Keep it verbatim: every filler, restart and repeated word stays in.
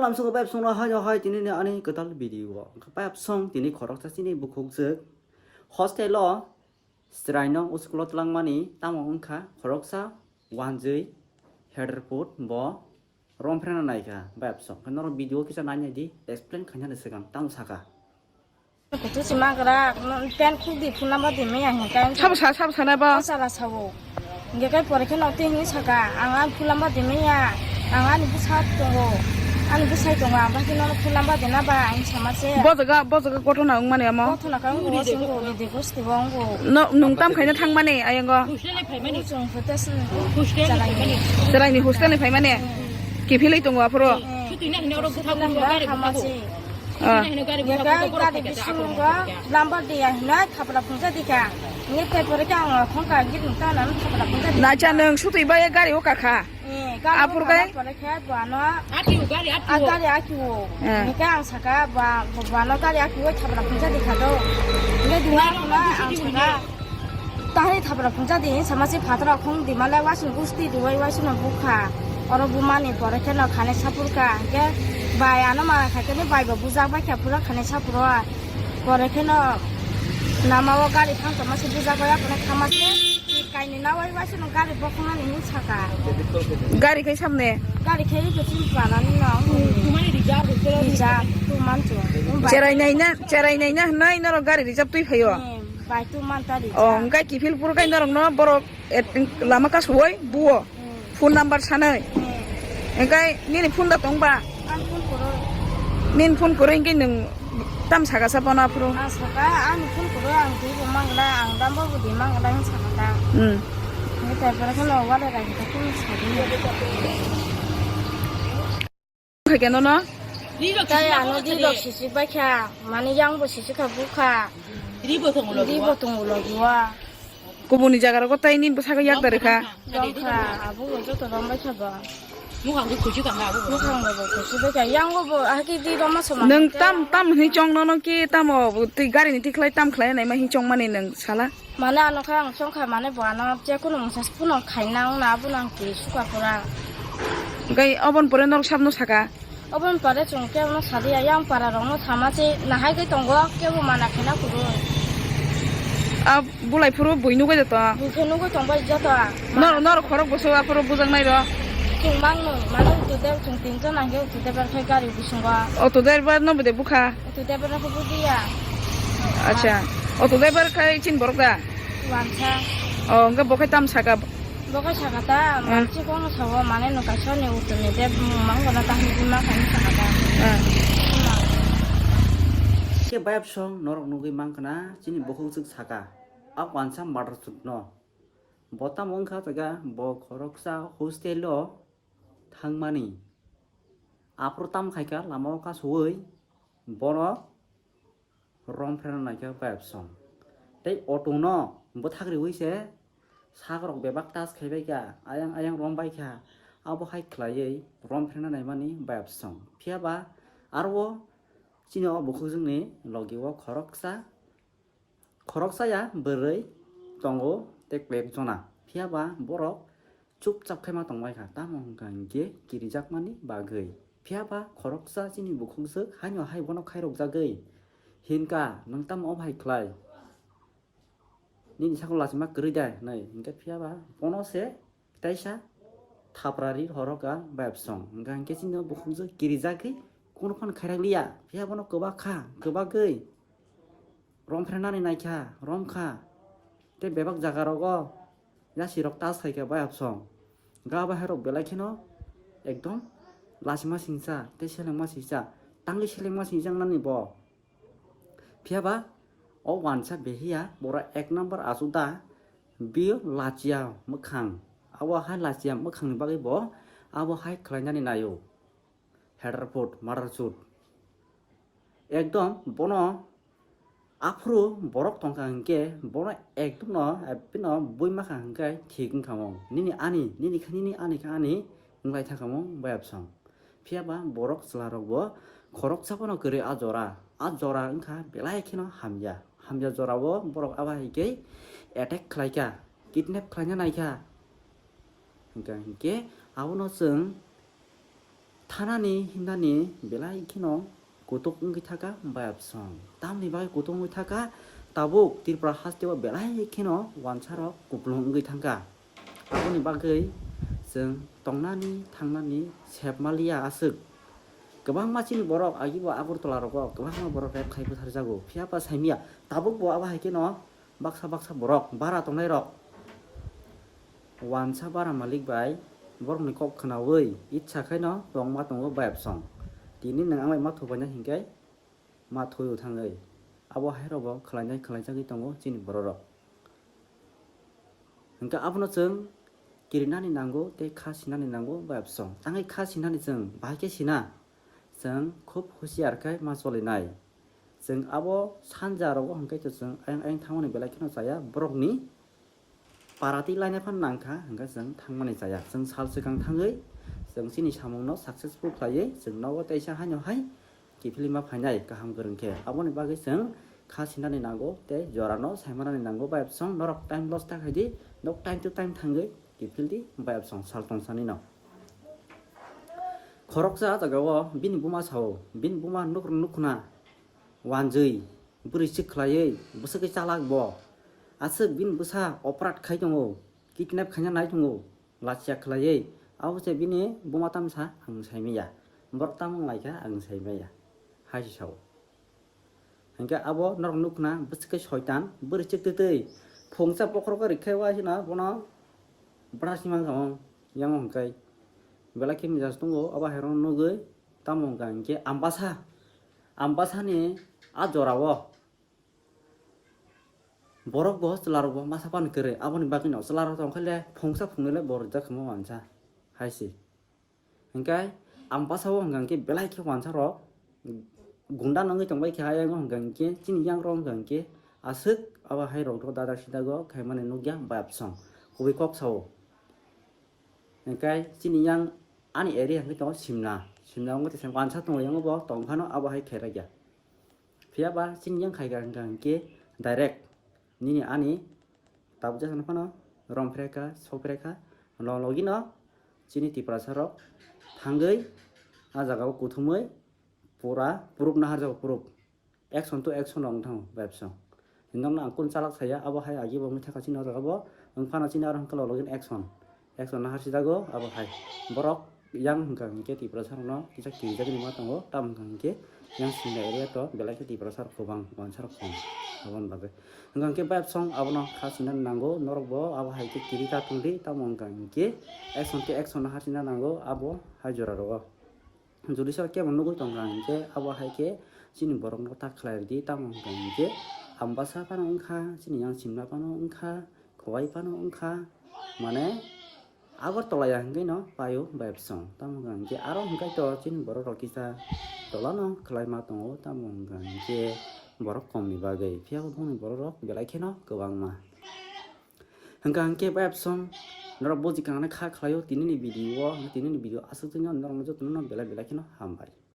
Lamsongo bayapsongno hai hai tini ni ani kwtal video o. Bayapsong tini khoroksa chini bukhukjwk hostel o chwraino school o twlangmani tamo wngkha khoroksa wanjwi header put bo romphre na naikha bayapsong. Norok video kisa nai nai di explain khainani swkang tamo saka. Kutu si magra, pen khuk di phulamba di maya hin kai. Sabo sa, sabo sana ba. Sala sabo. Nge kai pore khe nokti hin saka, ang an phulamba di maya, ang ani bwsa tongo, ani bwsai tongo, ang bakhe nono phulamba di na ba, ang sama se. Bo jaga, bo jaga gotho na wng mani amo. Gotho na kang bo sing bo, di di gosti bo wng bo. No, nung tam khaina thang mani, ayango. Hostel ni phaimani. Chung hote sin. Hostel ni phaimani. Chwraini hostel ni phaimani. Kiphilwi tongo aphuru. Chuti na hino oro bwtha bwtha gari bwtha. Ah. Hino gari bwtha bwtha gari bisingo lamba diya hino thapla phungsa dikha. Nge te pore khe ang khongka git nung ta nang thapla phungsa dikha. Na cha nung sutwi bai gari o kakha. Eh, gari o kakha pore khe buano. Ati o gari ati o. Gari ati o. Eh. Nge ang saka ba buano gari ati o thapla phungsa dikha do. Nge dua ang saka. Tahari thapra phungsa di, sama se phatara khong di male waisung gusti di wai waisung no bukha. Oro bumani pore kheno khane sapurka, hingke bai ano mara khaikhe bai bo bujak bai kha pura khane sapuro. Pore kheno nama o gari thang tongma se bujak bai apone khama se kaini nawai waisung gari bokhonani hin saka. Gari khai samne? Gari khai ko chim panani no. Tumani rijak, rijak, tuman tu. Cherai nai na, cherai nai na, nai norok gari rijak twi phaio. Hmm. Bai tu man tari. Oh, engkai kiphil pur kai norok no borok et, lama ka suwai buo. Hmm. Phone number sanai. Hmm. Engkai nini phone da tong ba? Ang phone koro. Nini phone koro engkai nung tam saka sa bona phuru. Ang saka, ang phone koro, ang twi bo mangla, ang dam bo di mangla ang saka ta. Hmm. Ni ta pora ko lo wale ra ta phone saka. Khaikhe nono? Rirok tai sisi ano rirok sisi baikha, mani yang bo sisi kha bukha. Ribo tongo logi wa. Kubuni jaga rogo tai ni bwsaka yak dari kha. Dongkha, abo bo joto rombai kha ba. Mukhang bo khusi kha ba abo. Mukhang bo khusi baikha, yang bo haki di roma soma. Nung tam, tam hini chong nono ki tamo, twi gari ni tikhlai tam khlai nai ma hini chong mani nung sala. Mane ano khe ang chongkha mane bo ano je kunu mungsa phunang khainang na phunang ki suka pura. Gai obon pore norok sabno saka. Obon pore chung ke ono sadiya yang para rok no sama se nahai gai tongo kebo mana khaina kuru. A bulai phuru bui nugui joto. Bui khe nugui tongbai joto. Nor nor khorok boso aphuru bujak nai ro. Chung mangno mane utu de chung tinjon nangke utu de bar khai gari bisingo. Auto driver no bede bukha. Auto driver no khe bujiya. Acha. Auto driver khai chin borok da? Wansa. Oh, hingke bo khai tam saka? Bo khai saka ta, hmm. Mansi kono sawo, mane no kaisa ni auto ni de, mang kono ta hini ma khai saka ta. Hmm. Ke bayap song norok nugui mang kana, chini bokhok jwk saka. A wansa mother chut no. Bo tamo wngkha jaga, bo khoroksa hostel o thangmani. Aphuru tam khaikha lama o kasui bono romphre na naikha bayapsong. Tei auto no bwthak riui se sak rok bebak touch khaibai kha, ayang ayang rombai kha, abo hai khlaiwi romphre na naimani bayapsong. Phiya ba aro o chini o bukhukjwk ni logi o khoroksa Khoroksa ya bwrwi tongo tei koi ek jona, phiya ba borok chupchap khe ma tong lai kha, tamo hwnkha hinkhe kirijakmani bagwi. Phiya ba khoroksa chini bukhukjwk haino hai bono khairokjagwi hinkha, "Nwng tamo obo hai khlai? Nini sakno lachima kwrwi de?" hinwi hinkhe, phiya ba bono se Teisa thapra ri horok a bayapsong. Hingka hinkhe chini o bukhukjwk kirijagwi kunu phano khairak liya. Phiya bono kwbak kha, kwbagwi romphrenani naikha, romkha. Tei bebak jaga rogo yasi rok tas khaikha bayapsong. Hingka abo hai rok belai kheno ekdom lachima singcha tei selengma singcha. Tangwi selengma singjaknani bo. Phiya ba o wansa behiya boro ek number achuda, bio lachia mwkhang. Abo hai lachia mwkhangni bagwi bo abo hai khlainani naio. Header foot, mother chut. Ekdom bono aphuru borok tongkha hinkhe bono ekdom no, eh, bino bui makha hinkhe thik wngkha mo. Nini ani, nini khe nini, ani khe ani, wnglai thangkha mo bayapsong. Phiya ba borok chwla rok bo khoroksa phano kwrwi a jora. A jora wngkha belai kheno hamya. Hamya jora o borok abo hai khe attack khlai kha, kidnap khlaina nai kha. Hingkha hinkhe abono chwng Thanani himnani belai kheno kutuk wngwi thangkha bayapsong. Tamni bagwi kutuk wngwi thangkha, tabuk Tripura hasteo belai kheno wansarok kupulung wngwi thangkha. Aboni bagwi chwng tongnani thangnani sep maliya aswk. Kwbangma chini borok agibo Agartala rogo kwbangma borok rape khai butharjago, phiya ba saimya. Tabukbo abo hai kheno baksa baksa borok bara tongnairok wansa bara malik bai borokni kok khnaui itsa khaino tongma tongo bayapsong. Tini nwng ang bai ma thubaina hinkhe ma thuio thangwi. Abo hairokbo khlainai khlainjagwi tongo chini bororok. Hinkhe abono chwng kirinani nango tei kha sinani nango bayapsong. Tangwi kha sinani chwng bahai khe sina, chwng khub husiar khe ma cholinai. Chwng abo sanja rogo hinkhe to chwng ayang ayang thangmani belai kheno chaya, borokni parati laina phan nangkha, hinkhe chwng thangmani chaya. Chwng sal swkang thangwi chwng chini samungno successful khlaiwi chwng nogo teisa haino hai kiphilwi ma phainai kaham kwrwng khe. Aboni bagwi chwng kha sinani nango tei jorano saimanani nango, bayapsong norok time loss ta khaidi, nok time to time thangwi kiphildi bayapsong sal tongsanino. Khoroksa ah jagao bini buma sao, bini buma nuk nuk khna wanjwi bwrwi swk khlaiwi bwswkwi chalak bo. Aswk bini bwsa operate khai tongo, kidnap khaina nai tongo, lachiya khlaiwi. Abo se bini buma tamsa ang saimaya, borok tamo wnglaikha ang saimaya, hai se sao. Hinkhe abo norok nukna bwswkhe soitan, bwrwi chwk twi twi phungsa bokhorok rikhe waisina bono bwrasima wngkha o, yang hinkhe belai khe mijas tongo abo hairokno nugwi. Tamo wngkha hinkhe Ambasa, Ambasani a jorao borok bo chwlarok bo masa phano kwrwi, aboni bagwino chwlarok tongkha le phungsa phungnwi le bo rijak khamo wansa hai se. Hinkhe Ambasa o hwnka hinkhe belai khe wansa rok gunda nangwi tongbai kha, ayang o hwnka hinkhe chini yang rok hwnka hinkhe aswk abo hai rok dadak sidak o khaimani nukya bayapsong kubui kok sao. Hinkhe chini yang ani area hwnke tongo Simna, Simna wngkhe teisa wansa tongo, yang bo tongphano abo hai khaijakya. Phiya ba chini yang khaikha hwnka hinkhe direct nini ani tabuk jasano phano romphrekha, sokphrekha, lo logino chini Tiprasa rok thangwi ah jagao kuthumwi pura proof naharjago, proof. Action to action rok wng thango bayapsong. Hinwi ang kunu chalak saya, abo hai agi bo wngwi thangkha chini o jaga bo, wng phano chini aro hwnka login action. Action nahar sijago abo hai. Borok yang hwnka hinkhe Tiprasa rokno kisa kirijak ni ma tongo, tamo hwnka hinkhe yang Simna area to belai khe Tiprasa rok kwbang, wansa rok kom. Aboni bagwi hwnka hinkhe bayapsong abono kha sina nango, norok bo abo hai khe kiri ta tongdi, tamo hwnka hinkhe action to action nahar sina nango abo hai jora rogo. Jodi sir kebo nugwi tongkha hinkhe abo hai khe chini borokno ta khlai rwdi, tamo hwnka hinkhe Ambasa phano wngkha, chini yang Simna phano wngkha, Khowai phano wngkha, mane Agartala ya hinkheno paio bayapsong. Tamo hwnka hinkhe aro hinkhai to chini borok rok kisa tolano khlaima tongo, tamo hwnka hinkhe borok komni bagwi, phiya bo bongni borok rok belai kheno kwbangma. Hwnka hinkhe bayapsong norok buji kangnai kha khlaio tinini video o, tinini video aswk jwngjal norokno jotono belai belai kheno hambai.